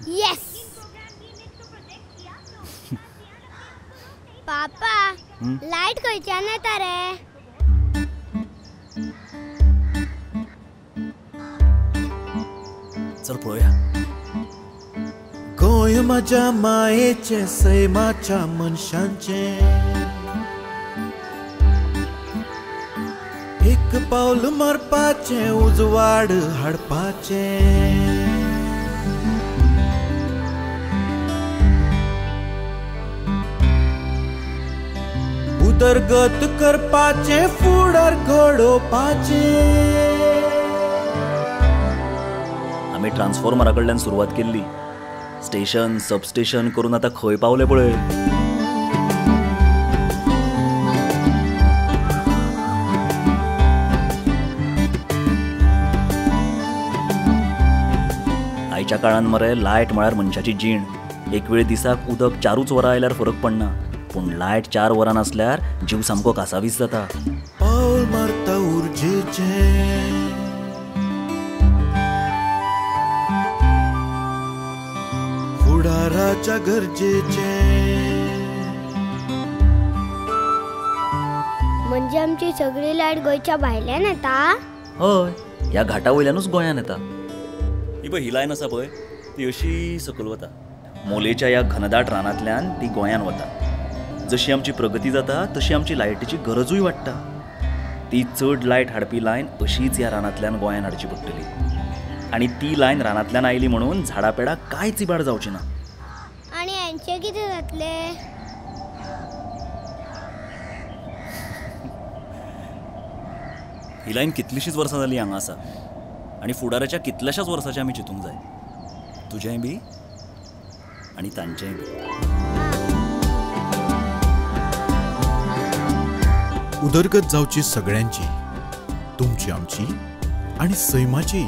येस पापा, light खंयच्यान येता रे? चल पळोवया. गोंय म्हज्या मायेचें, सैमाच्या मनशांचें, एक पावल मारपाचें, उजवाड हाडपाचें. उदरगत करपाचें, फुडार घडोवपाचें. आमी ट्रान्सफॉर्मरा कडल्यान सुरवात केल्ली, स्टेशन सबस्टेशन करून आतां खंय पावले पळय. आयच्या काळान मरे लायट म्हळ्यार मनशाची जीण. एक वेळ दिसाक उदक 4 वरां आयल्यार फरक पडना, पूण लायट 4 वरां नासल्यार जीव सामको कासावीस जाता. पावल मारता उर्जेचें, फुडाराच्या गरजेचें. म्हणजे आमची सगळी लायट गोंयच्या भायल्यान येता? हय, ह्या घाटा वयल्यानूच गोंयान येता. ही पळय ही लायन आसा पळय, ती अशी सकयल वता. मोलेच्या ह्या घनदाट रानांतल्यान ती गोंयान वता. जशी आमची प्रगती जाता तशी आमची लायटीची गरजूय वाडटा. ती चड लायट हाडपी लायन अशीच ह्या रानांतल्यान गोंयान हाडची पडटली. आनी ती लायन रानांतल्यान आयली म्हणून झाडां पेडां कांयच इबाड जावची ना. आनी हेंचें कितें जातलें? ही लायन कितलीशीच वर्सां जाली हांगा आसा आनी फुडाराच्या कितल्याशाच वर्साचें आमी चिंतूंक जाय. तुजेंय बी आनी तांचेंय बी. उदरगत जावची सगळ्यांची, तुमची, आमची आनी सैमाची.